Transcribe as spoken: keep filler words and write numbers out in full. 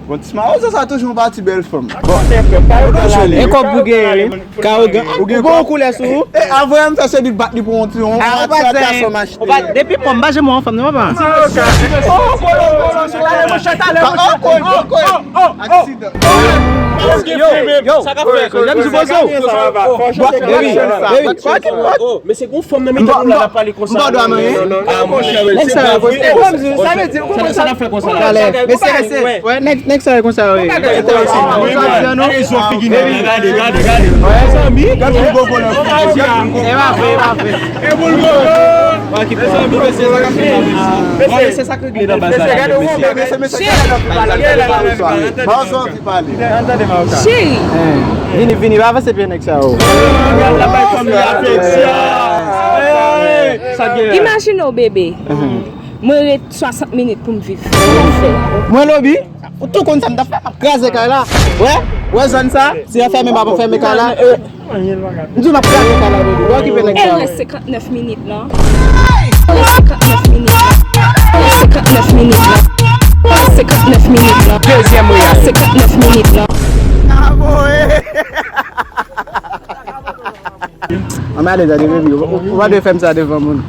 Bon, ti mawozo sa toujou yon pati bèl fanm. Bon, e kòb ou genyen, wi. Ka ou gen, ou gen yon koulè sou ou? E, avè m fè se li bat li pou yon ti, yon, yon ti atasyon machte. Depi pòm, pa janm wè yon fanm, non, papa. Oh, kolo, kolo, se la, monchè, talè, monchè. Oh, kolo, kolo. Aksidan. Yo, yo, sa k ap fèt? Lè m sou poze w. Baby, baby. Men se gon fanm nan mitan nou la, l ap pale konsa. M pa dwa manyen. Ah, monchè, men se pa vre. Sa vle di, ou konprann sa? Sa n ap fè konsa la. Talè. Mesye, mesye. Wè, nèg, nèg sa yo konsa, wi. Enteresan. Wi, wi. Gade, gade, gade. Mezanmi. Gade yon gwo gwo nan figi. E pa vre, e pa vre. E boul gwo. Wè, ki mezanmi, mesye, sa k ap fèt? Wè, mesye, sa k regle nan baz la, mesye. Mesye, mesye, mesye, talè, talè, talè. Cheri. Vini, vini, pa avanse pye nèg sa yo. Imajine w, bebe. Mwen ret swasant minit pou m viv. Kòman fè? Mwen lobi, ou tou konn sa m t ap fè, m ap kraze kay la. Wè, wè zòn sa, si yo fèmen, m ap fèmen kay la. M di w m ap kraze kay la, bebe. Wè, okipe nèg sa yo. E rès senkantnèf minit lan. Rès senkantnèf minit lan. Rès senkantnèf minit lan. Rès senkantnèf minit lan. Dezyèm rès. Rès senkantnèf minit lan. Ann ale, gade, baby. Ou, ou pa dwe fè m sa devan moun.